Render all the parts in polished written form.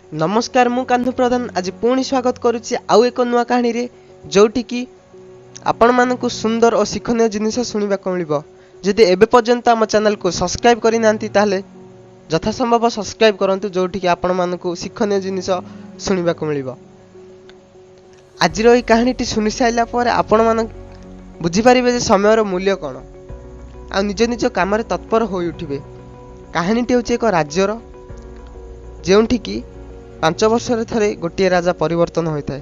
ନମସ୍କାର, ମୁଁ କାହ୍ନୁ ପ୍ରଧାନ ଆଜି ପୁଣି ସ୍ୱାଗତ କରୁଛି ଆଉ ଏକ ନୂଆ କାହାଣୀରେ, ଯେଉଁଠିକି ଆପଣମାନଙ୍କୁ ସୁନ୍ଦର ଓ ଶିକ୍ଷଣୀୟ ଜିନିଷ ଶୁଣିବାକୁ ମିଳିବ। ଯଦି ଏବେ ପର୍ଯ୍ୟନ୍ତ ଆମ ଚ୍ୟାନେଲକୁ ସବସ୍କ୍ରାଇବ୍ କରିନାହାନ୍ତି, ତାହେଲେ ଯଥାସମ୍ଭବ ସବସ୍କ୍ରାଇବ୍ କରନ୍ତୁ, ଯେଉଁଠିକି ଆପଣମାନଙ୍କୁ ଶିକ୍ଷଣୀୟ ଜିନିଷ ଶୁଣିବାକୁ ମିଳିବ। ଆଜିର ଏହି କାହାଣୀଟି ଶୁଣି ସାରିଲା ପରେ ଆପଣମାନେ ବୁଝିପାରିବେ ଯେ ସମୟର ମୂଲ୍ୟ କ'ଣ ଆଉ ନିଜ ନିଜ କାମରେ ତତ୍ପର ହୋଇ ଉଠିବେ। କାହାଣୀଟି ହେଉଛି ଏକ ରାଜ୍ୟର, ଯେଉଁଠିକି 5 ବର୍ଷରେ ଥରେ ଗୋଟିଏ ରାଜା ପରିବର୍ତ୍ତନ ହୋଇଥାଏ।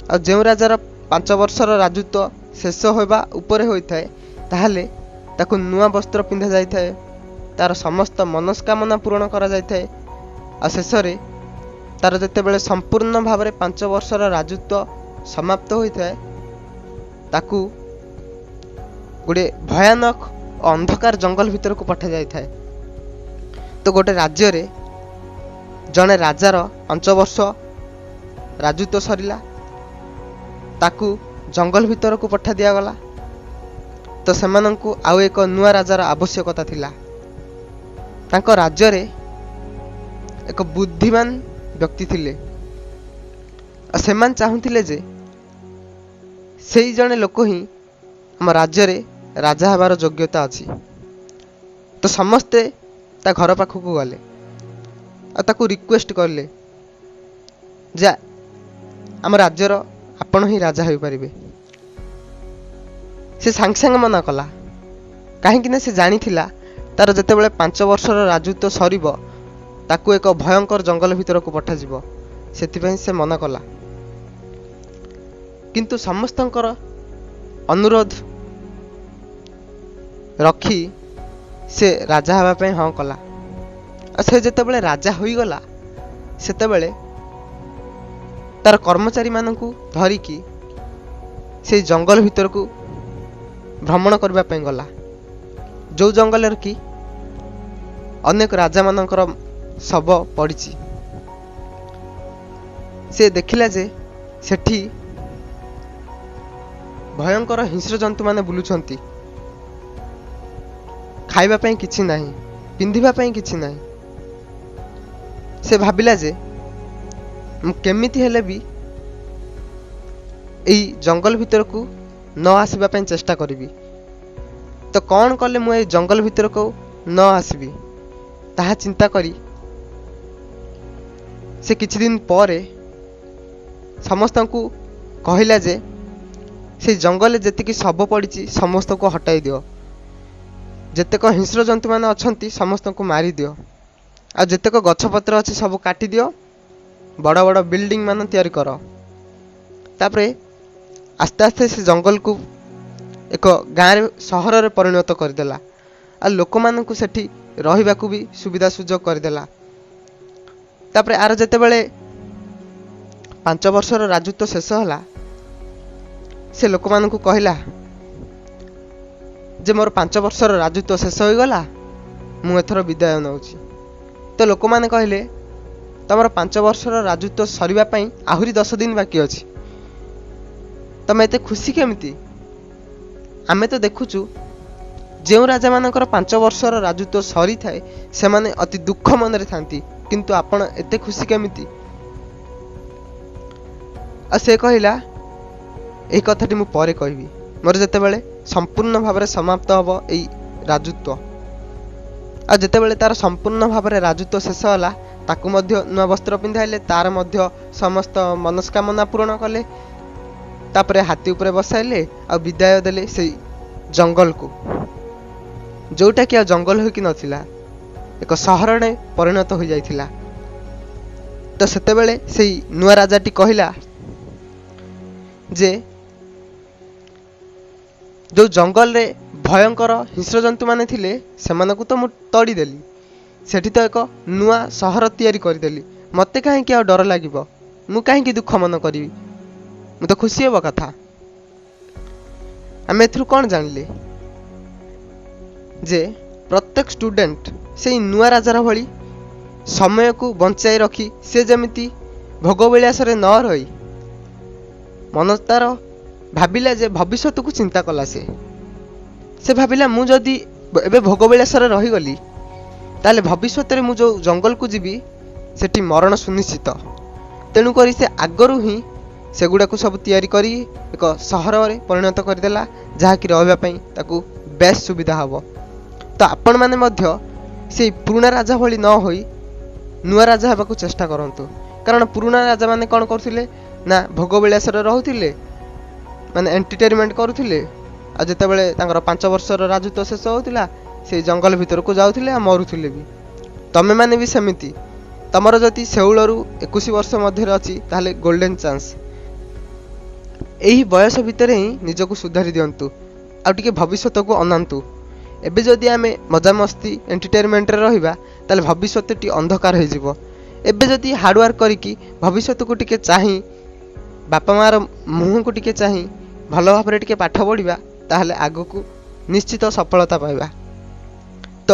ଆଉ ଯେଉଁ ରାଜାର 5 ବର୍ଷର ରାଜତ୍ୱ ଶେଷ ହେବା ଉପରେ ହୋଇଥାଏ, ତାହେଲେ ତାକୁ ନୂଆ ବସ୍ତ୍ର ପିନ୍ଧା ଯାଇଥାଏ, ତାର ସମସ୍ତ ମନସ୍କାମନା ପୂରଣ କରାଯାଇଥାଏ। ଆଉ ଶେଷରେ ତାର ଯେତେବେଳେ ସମ୍ପୂର୍ଣ୍ଣ ଭାବରେ 5 ବର୍ଷର ରାଜତ୍ୱ ସମାପ୍ତ ହୋଇଥାଏ, ତାକୁ ଗୋଟିଏ ଭୟାନକ ଓ ଅନ୍ଧକାର ଜଙ୍ଗଲ ଭିତରକୁ ପଠାଯାଇଥାଏ। ତ ଗୋଟେ ରାଜ୍ୟରେ ଜଣେ ରାଜାର 5 ବର୍ଷ ରାଜତ୍ୱ ସରିଲା, ତାକୁ ଜଙ୍ଗଲ ଭିତରକୁ ପଠା ଦିଆଗଲା। ତ ସେମାନଙ୍କୁ ଆଉ ଏକ ନୂଆ ରାଜାର ଆବଶ୍ୟକତା ଥିଲା। ତାଙ୍କ ରାଜ୍ୟରେ ଏକ ବୁଦ୍ଧିମାନ ବ୍ୟକ୍ତି ଥିଲେ ଆଉ ସେମାନେ ଚାହୁଁଥିଲେ ଯେ ସେଇ ଜଣେ ଲୋକ ହିଁ ଆମ ରାଜ୍ୟରେ ରାଜା ହେବାର ଯୋଗ୍ୟତା ଅଛି। ତ ସମସ୍ତେ ତା ଘର ପାଖକୁ ଗଲେ ଆଉ ତାକୁ ରିକ୍ୱେଷ୍ଟ କଲେ ଯେ ଆମ ରାଜ୍ୟର ଆପଣ ହିଁ ରାଜା ହୋଇପାରିବେ। ସେ ସାଙ୍ଗେ ସାଙ୍ଗେ ମନା କଲା, କାହିଁକି ନା ସେ ଜାଣିଥିଲା ତାର ଯେତେବେଳେ 5 ବର୍ଷର ରାଜତ୍ୱ ସରିବ, ତାକୁ ଏକ ଭୟଙ୍କର ଜଙ୍ଗଲ ଭିତରକୁ ପଠାଯିବ। ସେଥିପାଇଁ ସେ ମନା କଲା। କିନ୍ତୁ ସମସ୍ତଙ୍କର ଅନୁରୋଧ ରଖି ସେ ରାଜା ହେବା ପାଇଁ ହଁ କଲା। ଆଉ ସେ ଯେତେବେଳେ ରାଜା ହୋଇଗଲା, ସେତେବେଳେ ତାର କର୍ମଚାରୀମାନଙ୍କୁ ଧରିକି ସେଇ ଜଙ୍ଗଲ ଭିତରକୁ ଭ୍ରମଣ କରିବା ପାଇଁ ଗଲା, ଯେଉଁ ଜଙ୍ଗଲରେ କି ଅନେକ ରାଜାମାନଙ୍କର ଶବ ପଡ଼ିଛି। ସେ ଦେଖିଲା ଯେ ସେଠି ଭୟଙ୍କର ହିଂସ୍ର ଜନ୍ତୁମାନେ ବୁଲୁଛନ୍ତି, ଖାଇବା ପାଇଁ କିଛି ନାହିଁ, ପିନ୍ଧିବା ପାଇଁ କିଛି ନାହିଁ। ସେ ଭାବିଲା ଯେ ମୁଁ କେମିତି ହେଲେ ବି ଏଇ ଜଙ୍ଗଲ ଭିତରକୁ ନ ଆସିବା ପାଇଁ ଚେଷ୍ଟା କରିବି। ତ କ'ଣ କଲେ ମୁଁ ଏଇ ଜଙ୍ଗଲ ଭିତରକୁ ନ ଆସିବି, ତାହା ଚିନ୍ତା କରି ସେ କିଛି ଦିନ ପରେ ସମସ୍ତଙ୍କୁ କହିଲା ଯେ ସେଇ ଜଙ୍ଗଲରେ ଯେତିକି ଶବ ପଡ଼ିଛି ସମସ୍ତଙ୍କୁ ହଟାଇ ଦିଅ, ଯେତେକ ହିଂସ୍ର ଜନ୍ତୁମାନେ ଅଛନ୍ତି ସମସ୍ତଙ୍କୁ ମାରିଦିଅ, ଆଉ ଯେତେକ ଗଛପତ୍ର ଅଛି ସବୁ କାଟିଦିଅ, ବଡ଼ ବଡ଼ ବିଲ୍ଡିଂ ମାନ ତିଆରି କର। ତାପରେ ଆସ୍ତେ ଆସ୍ତେ ସେ ଜଙ୍ଗଲକୁ ଏକ ଗାଁରେ, ସହରରେ ପରିଣତ କରିଦେଲା ଆଉ ଲୋକମାନଙ୍କୁ ସେଠି ରହିବାକୁ ବି ସୁବିଧା ସୁଯୋଗ କରିଦେଲା। ତାପରେ ଆର ଯେତେବେଳେ 5 ବର୍ଷର ରାଜତ୍ୱ ଶେଷ ହେଲା, ସେ ଲୋକମାନଙ୍କୁ କହିଲା ଯେ ମୋର 5 ବର୍ଷର ରାଜତ୍ୱ ଶେଷ ହୋଇଗଲା, ମୁଁ ଏଥର ବିଦାୟ ନେଉଛି। ତ ଲୋକମାନେ କହିଲେ, ତମର 5 ବର୍ଷର ରାଜତ୍ୱ ସରିବା ପାଇଁ ଆହୁରି 10 ଦିନ ବାକି ଅଛି, ତମେ ଏତେ ଖୁସି କେମିତି? ଆମେ ତ ଦେଖୁଛୁ ଯେଉଁ ରାଜାମାନଙ୍କର 5 ବର୍ଷର ରାଜତ୍ୱ ସରିଥାଏ ସେମାନେ ଅତି ଦୁଃଖ ମନରେ ଥାନ୍ତି, କିନ୍ତୁ ଆପଣ ଏତେ ଖୁସି କେମିତି? ଆଉ ସେ କହିଲା, ଏଇ କଥାଟି ମୁଁ ପରେ କହିବି, ମୋର ଯେତେବେଳେ ସମ୍ପୂର୍ଣ୍ଣ ଭାବରେ ସମାପ୍ତ ହେବ ଏଇ ରାଜତ୍ୱ। ଆଉ ଯେତେବେଳେ ତାର ସମ୍ପୂର୍ଣ୍ଣ ଭାବରେ ରାଜତ୍ୱ ଶେଷ ହେଲା, ତାକୁ ମଧ୍ୟ ନୂଆ ବସ୍ତ୍ର ପିନ୍ଧାଇଲେ, ତାର ମଧ୍ୟ ସମସ୍ତ ମନସ୍କାମନା ପୂରଣ କଲେ। ତାପରେ ହାତୀ ଉପରେ ବସାଇଲେ ଆଉ ବିଦାୟ ଦେଲେ ସେଇ ଜଙ୍ଗଲକୁ, ଯୋଉଟାକି ଆଉ ଜଙ୍ଗଲ ହୋଇକି ନଥିଲା, ଏକ ସହରରେ ପରିଣତ ହୋଇଯାଇଥିଲା। ତ ସେତେବେଳେ ସେଇ ନୂଆ ରାଜାଟି କହିଲା ଯେ ଯୋଉ ଜଙ୍ଗଲରେ ଭୟଙ୍କର ହିଂସ୍ର ଜନ୍ତୁମାନେ ଥିଲେ ସେମାନଙ୍କୁ ତ ମୁଁ ତଡ଼ିଦେଲି, ସେଠି ତ ଏକ ନୂଆ ସହର ତିଆରି କରିଦେଲି, ମୋତେ କାହିଁକି ଆଉ ଡର ଲାଗିବ? ମୁଁ କାହିଁକି ଦୁଃଖ ମନ କରିବି? ମୁଁ ତ ଖୁସି ହେବା କଥା। ଆମେ ଏଥିରୁ କ'ଣ ଜାଣିଲେ ଯେ ପ୍ରତ୍ୟେକ ଷ୍ଟୁଡେଣ୍ଟ ସେଇ ନୂଆ ରାଜାର ଭଳି ସମୟକୁ ବଞ୍ଚାଇ ରଖି, ସେ ଯେମିତି ଭୋଗବିଳାସରେ ନ ରହି ମନ ତାର ଭାବିଲା ଯେ ଭବିଷ୍ୟତକୁ ଚିନ୍ତା କଲା। ସେ ଭାବିଲା, ମୁଁ ଯଦି ଏବେ ଭୋଗବିଳାସରେ ରହିଗଲି, ତାହେଲେ ଭବିଷ୍ୟତରେ ମୁଁ ଯେଉଁ ଜଙ୍ଗଲକୁ ଯିବି ସେଠି ମରଣ ସୁନିଶ୍ଚିତ। ତେଣୁକରି ସେ ଆଗରୁ ହିଁ ସେଗୁଡ଼ାକୁ ସବୁ ତିଆରି କରି ଏକ ସହରରେ ପରିଣତ କରିଦେଲା, ଯାହାକି ରହିବା ପାଇଁ ତାକୁ ବେଶ ସୁବିଧା ହେବ। ତ ଆପଣମାନେ ମଧ୍ୟ ସେଇ ପୁରୁଣା ରାଜା ଭଳି ନ ହୋଇ ନୂଆ ରାଜା ହେବାକୁ ଚେଷ୍ଟା କରନ୍ତୁ। କାରଣ ପୁରୁଣା ରାଜାମାନେ କ'ଣ କରୁଥିଲେ ନା ଭୋଗବିଳାସରେ ରହୁଥିଲେ, ମାନେ ଏଣ୍ଟରଟେନମେଣ୍ଟ କରୁଥିଲେ, ଆଉ ଯେତେବେଳେ ତାଙ୍କର 5 ବର୍ଷର ରାଜତ୍ୱ ଶେଷ ହେଉଥିଲା, ସେଇ ଜଙ୍ଗଲ ଭିତରକୁ ଯାଉଥିଲେ ଆଉ ମରୁଥିଲେ ବି। ତମେମାନେ ବି ସେମିତି, ତମର ଯଦି 16ରୁ 21 ବର୍ଷ ମଧ୍ୟରେ ଅଛି, ତାହେଲେ ଗୋଲ୍ଡେନ୍ ଚାନ୍ସ। ଏହି ବୟସ ଭିତରେ ହିଁ ନିଜକୁ ସୁଧାରି ଦିଅନ୍ତୁ ଆଉ ଟିକେ ଭବିଷ୍ୟତକୁ ଅନାନ୍ତୁ। ଏବେ ଯଦି ଆମେ ମଜାମସ୍ତି ଏଣ୍ଟରଟେନମେଣ୍ଟରେ ରହିବା, ତାହେଲେ ଭବିଷ୍ୟତଟି ଅନ୍ଧକାର ହେଇଯିବ। ଏବେ ଯଦି ହାର୍ଡ଼ୱାର୍କ କରିକି ଭବିଷ୍ୟତକୁ ଟିକେ ଚାହିଁ, ବାପା ମାଆର ମୁହଁକୁ ଟିକେ ଚାହିଁ ଭଲ ଭାବରେ ଟିକେ ପାଠ ପଢ଼ିବା, ତାହେଲେ ଆଗକୁ ନିଶ୍ଚିତ ସଫଳତା ପାଇବା। ତ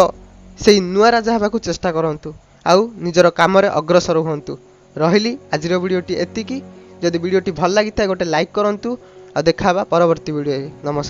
ସେଇ ନୂଆ ରାଜା ହେବାକୁ ଚେଷ୍ଟା କରନ୍ତୁ ଆଉ ନିଜର କାମରେ ଅଗ୍ରସର ହୁଅନ୍ତୁ। ରହିଲି, ଆଜିର ଭିଡ଼ିଓଟି ଏତିକି। ଯଦି ଭିଡ଼ିଓଟି ଭଲ ଲାଗିଥାଏ, ଗୋଟେ ଲାଇକ୍ କରନ୍ତୁ ଆଉ ଦେଖା ହେବା ପରବର୍ତ୍ତୀ ଭିଡ଼ିଓରେ। ନମସ୍କାର।